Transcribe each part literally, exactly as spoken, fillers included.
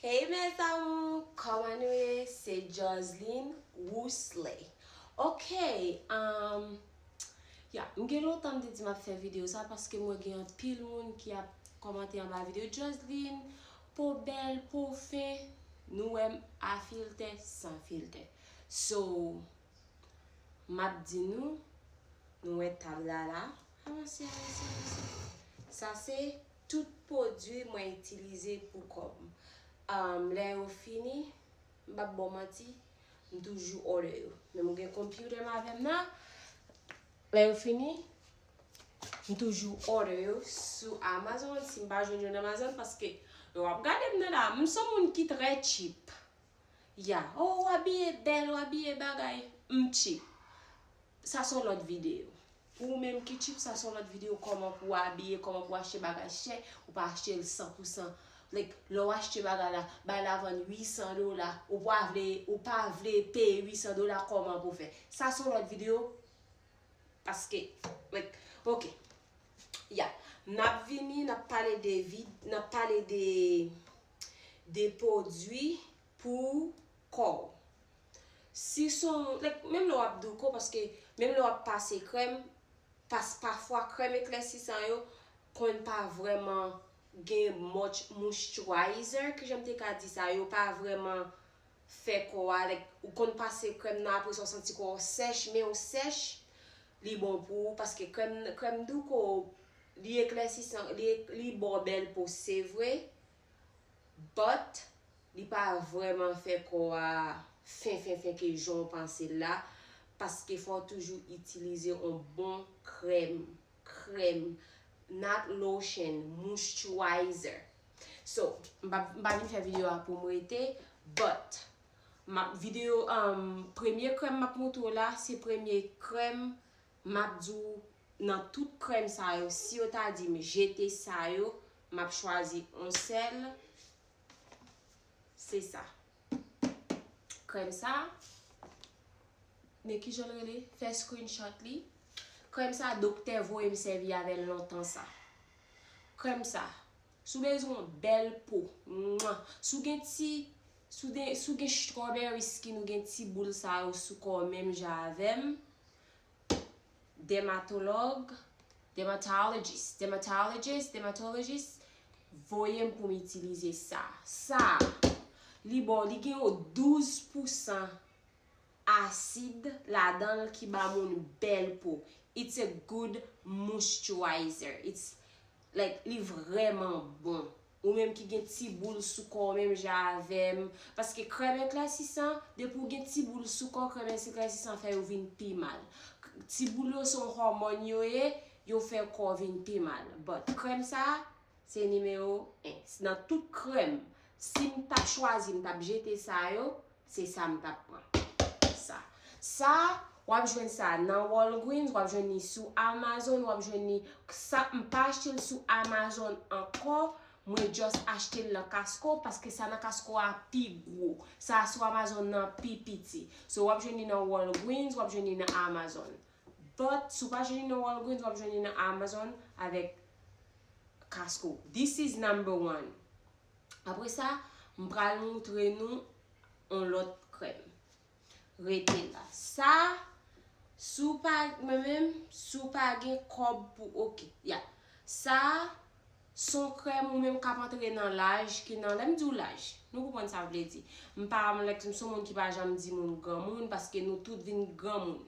Hey mes amours, kòman nou ye? Se Joseline Woosley. Ok, um, ya, m gen lontan m te di m ap fè videyo sa paske mwen gen anpil moun ki ap kòmante anba videyo Joseline, po bèl, po fen, nou wè m a filtè, san filtè. So, m ap di nou, nou wè tab la la. Avanse, avanse, avanse. Sa se tout pwodui mwen itilize pou kò m. Um, lè yo fini, m p ap ba w manti, m toujou order yo. Menm ou gen konpyouta m avè m nan, lè yo fini, m toujou order yo sou Amazon. Si m pa jwenn yo nan Amazon, paske yo ap gade m nan la, m se yon moun ki trè cheap. Ya, oh, w abiye bèl, w abiye bagay, m cheap. Sa se yon lòt videyo. Pou ou menm ki cheap, sa se yon lòt videyo, kòman pou w abiye, kòman pou w achte bagay chè, ou pa achte l san pou san. Like, lè w achte bagay la, bay la vann uit san dola, ou pa vle, ou pa vle peye uit san dola, kòman pou w fè? Sa se yon lòt videyo, paske, like, ok. Ya, n ap vini, n ap pale de vid, n ap pale de, de pwodui pou kò w. Si se yon, like, menm lè w ap douko, paske menm lè w ap pase krèm, pas, pafwa krèm eklèsisan yo konn pa vrèman gen much moisturizer, ki jan m te ka di sa, yo pa vrèman fè kò a, like, ou konn pase krèm nan, apre sa w santi kò w sèch, men w sèch, li bon pou ou, paske krèm, krèm douko, li eklèsisan, li, li ba w bèl po, se vre, but li pa vrèman fè kò a fen, fen, fen ke jan w panse l la, paske fò w toujou itilize yon bon krèm, krèm, not lotion, moisturizer. So, m pa, m pa vin fè videyo a pou m rete, but m ap videyo, um, premye krèm m ap montre w la, se premye krèm m ap di w nan tout krèm sa yo, si yo ta di m jete sa yo, m ap chwazi yon sèl, se sa. Krèm sa, men ki jan l rele? Fè screenshot li. Krèm sa, doktè voye m sèvi avè l lontan sa. Krèm sa, si w bezwen yon bèl po, mwa, si w gen ti, si w gen, si w gen strawberry skin, ou gen ti boul sa yo sou kò w menm jan avè m, dèmatològ, dermatologist, dermatologist, dermatologist, voye m pou m itilize sa. Sa, li bon, li gen yon douz pousan asid ladan l ki ba moun bèl po. It's a good moisturizer. It's, like, li vrèman bon. Ou menm ki gen ti boul sou kò w menm jan avè m. Paske krèm eklèsisan, depi w gen ti boul sou kò, krèm eklèsisan fè yo vin pi mal. Ti boul yo se yon hòmòn yo ye, yo fè kò w vin pi mal. But krèm sa, se nimewo en. Nan tout krèm, si m t ap chwazi, m t ap jete sa yo, se sa m t ap pran. Sa. Sa, w ap jwenn sa nan Walgreens, w ap jwenn li sou Amazon, w ap jwenn li, sa, m pa achte l sou Amazon ankò, mwen just achte l nan Costco, paske sa nan Costco a pi gwo. Sa sou Amazon nan pi piti. So, w ap jwenn li nan Walgreens, w ap jwenn li nan Amazon. But, si w pa jwenn li nan Walgreens, w ap jwenn li nan Amazon avèk Costco. This is number one. Apre sa, m pral moutre nou yon lòt krèm. Rete la. Sa, si w pa, mwen menm, si w pa gen kòb pou, ok, ya. Sa, se yon krèm ou menm k ap antre nan laj, ki nan, lè m di w laj, nou konprann sa m vle di. M pa, like, m se yon moun ki pa janm di moun granmoun, paske nou tout vin granmoun.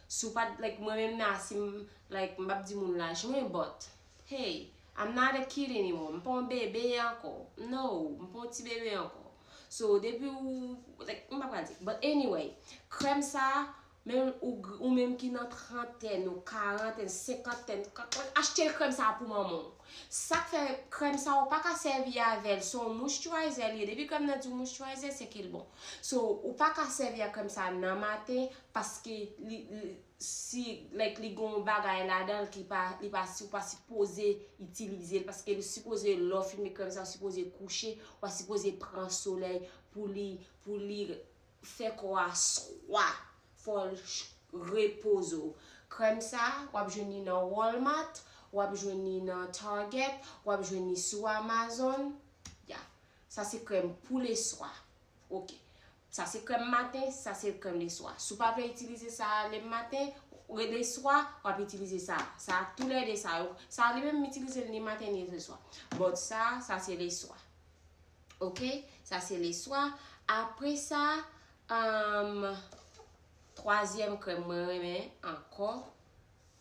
Si w pa t, like, mwen menm la, si m, like, m p ap di moun laj mwen, but, hey, I'm not a kid anymore. M pa yon bebe ankò. No, m pa yon ti bebe ankò. So, depi w, like, m pa pral di. But anyway, krèm sa, menm ou, gr- ou menm ki nan trantèn, ou karantèn, senkantèn, ka- ka- achte krèm sa pou manman w. Sa k fè krèm sa, ou pa ka sèvi avè l. Se yon moisturizer li ye. Depi krèm nan di w moisturizer, se ke l bon. So, ou pa ka sèvi ak krèm sa nan maten, paske li, li, si, like, li gen yon bagay ladan l ki pa, li pa, si, ou pa sipoze itilize l, paske li sipoze, lè w fin met krèm sa, ou sipoze kouche, ou pa sipoze pran solèy pou li, pou li fè kò a swa, fò l ch- repoze w. Krèm sa, w ap jwenn li nan Walmart, w ap jwenn li nan Target, w ap jwenn li sou Amazon. Ya. Sa se krèm pou leswa. Ok. Sa se krèm maten, sa se krèm leswa. Si w pa vle itilize sa a lematen, leswa, w ap itilize sa a. Sa a, toulède sa yo. Sa a, li menm, m itilize l ni maten ni leswa. But sa, sa se leswa. Ok? Sa se leswa. Apre sa, um, twazyèm krèm mwen renmen ankò.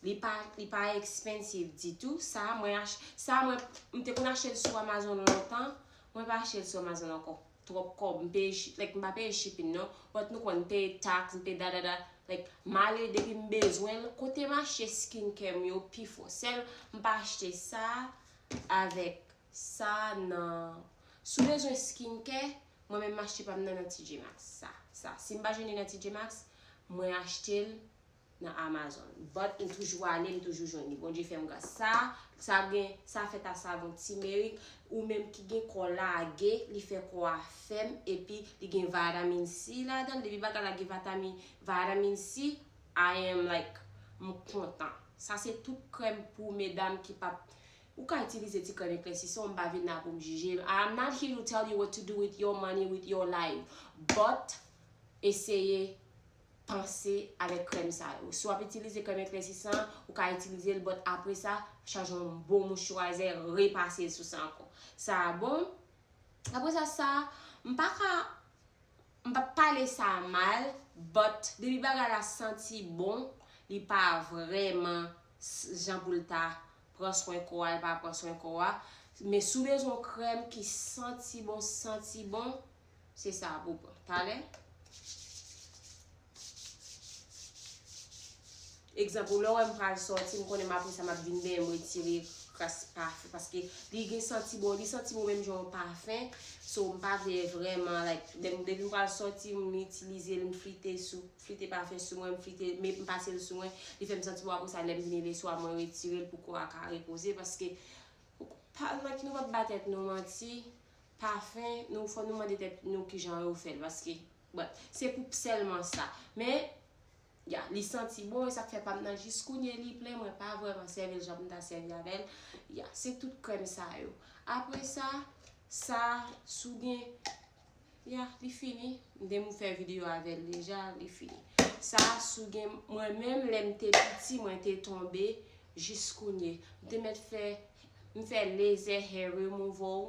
Li pa, li pa expensive ditou. Sa mwen ach-, sa mwen, m te konn achte l sou Amazon lontan. Mwen pa achte l sou Amazon ankò. Twòp kòb. M peye, like, m pa peye shipping non. But nou konn, m peye tax, m peye dadada. Like, m ale depi m bezwen l. Kote m achte skincare m yo pi fò. Sèl m pa achte sa avèk sa nan. Si w bezwen skincare, mwen menm m achte pa m nan nan T J Maxx. Sa, sa. Si m pa jwenn li nan T J Maxx, mwen achte l nan Amazon. But m toujou ale, m toujou jwenn li. Bondye fè m gras. Sa, sa gen, sa fèt a savon timerik, ou menm ki gen kò lage, li fè kò a fèm, epi li gen vitamin C ladan l. Depi bagay la gen vitamin, vitamin C, I am like, m kontan. Sa se tout krèm pou medam ki p ap, ou ka itilize ti krèm eklèsisan, m pa vin la pou m jije. I'm not here to tell you what to do with your money, with your life. But, eseye panse avèk krèm sa yo. Si w ap itilize krèm eklèsisan, ou ka itilize l, but apre sa, chaje yon bon mouchwazè, repase l sou sa ankò. Sa a bon. Apre sa, sa, m pa ka, m p ap pale sa mal, but depi bagay la santi bon, li pa vrèman s-, jan pou l ta pran swen kò a, li pa pran swen kò a. Men si w bezwen yon krèm ki santi bon, santi bon, se sa pou w pran. Talè. Egzanp, lè w wè m pral sòti, m konnen m apre sa m ap vin benyen, m retire kras pafen, paske li gen santi bon, li santi bon menm jan yon pafen. So, m pa vle vrèman, like, depi, depi m pral sòti, m itilize l, m flite sou, flite pafen sou mwen, m flite, men m pase l sou mwen, li fè m santi bon, apre sa, lè m vini leswa, mwen retire l pou kò a ka repoze, paske, pa, like, nou p ap ba tèt nou manti, pafen, nou, fò nou mande tèt nou kijan yo fè l, paske, but, se pou sèlman sa. Men, Ya, li santi bon, e sa k fè pa m nan jis kounye li plen, mwen pa vrèman sèvi l jan m ta sèvi avè l. Ya, se tout krèm sa yo. Apre sa, sa, si w gen, ya, li fini. M te moun fè videyo avè l deja, li fini. Sa, si w gen, mwen menm, lè m te piti, mwen te tonbe jis kounye. M te mèt fè, m fè laser hair removal.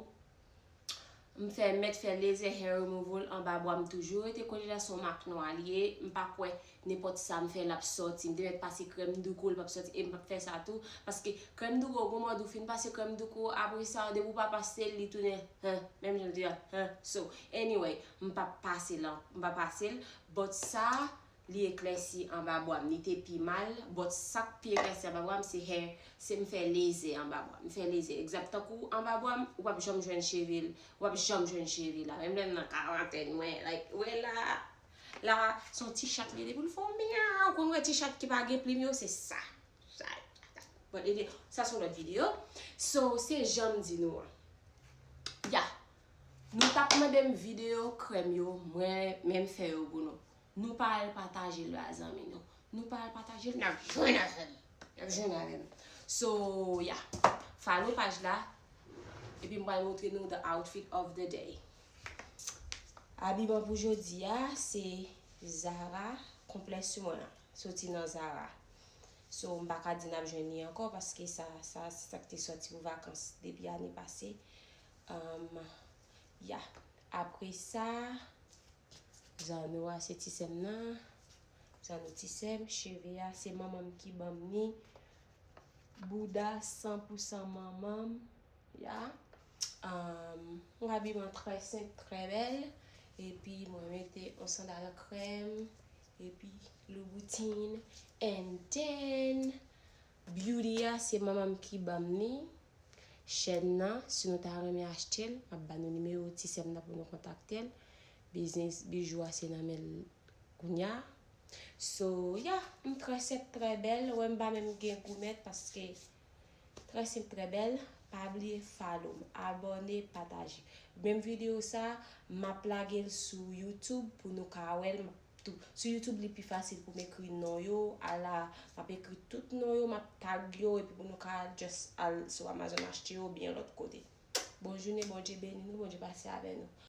M fè mèt fè laser hair removal anba bwa m toujou rete kote la, se yon mak nwa li ye. M pa kwè nenpòt sa m fè l ap sòti. M te mèt pase krèm douko, l p ap sòti, e m p ap fè sa tou. Paske krèm douko, gon mòd ou fin pase krèm douko, apre sa, depi w pa pase l, li tounen, hen, menm jan l te ye a, hen. So, anyway, m p ap pase l an-, m pa pase l. But sa, li eklèsi anba bwa m. Li te pi mal, but sa k pi eklèsi anba bwa m, se hair, se m fè laser anba bwa m. M fè laser. Egzanp, tankou anba bwa m, ou p ap janm jwenn cheve l. Ou p ap janm jwenn cheve la. Menm lè m nan karantèn, mwen, like, wè la, la, se yon ti chat li ye pou l fè w myaw. Ou konn wè ti chat ki pa gen plim yo, se sa. Sa, but anyway, sa se yon lòt videyo. So, se jan m di nou an. Ya. Nou t ap mande m videyo krèm yo, mwen menm fè yo pou nou. Nou pa al pataje l a zanmi nou. Nou pa al pataje l, n ap jwenn avè m. N ap jwenn avè m. So, ya. Follow paj la. Epi m pral montre nou the outfit of the day. Abiman pou jodi a, se Zara, konplè sou mwen an. Soti nan Zara. So, m pa ka di n ap jwenn li ankò, paske sa, sa, se sa k te sòti pou vakans depi ane pase. Um, ya. Apre sa, zanno a se ti sè m nan. Zanno ti sè m, cheve a se manman m ki ban m ni. Bouda san pou san manman m. Ya. Um, yon abiman trè senp, trè bèl. Epi mwen mete yon sandal krèm. Epi Louboutin. And then, beauty a, se manman m ki ban m ni. Chèn nan, si nou ta renmen achte l, m ap ba nou nimewo ti sè m nan pou nou kontakte l. Biznis bijou a se nan men l kounye a. So, ya, m trè senp, trè bèl. Wè m pa menm gen goumèt paske trè senp, trè bèl. Pa bliye follow m, abòne, pataje. Menm videyo sa, m ap lage l sou YouTube pou nou ka wè l. M ap tou, sou YouTube li pi fasil pou m ekri non yo. Ala, m ap ekri tout non yo, m ap tag yo, epi pou nou ka just al sou Amazon achte yo, oubyen lòt kote. Bon jounen, Bondye beni nou, Bondye pase avè nou.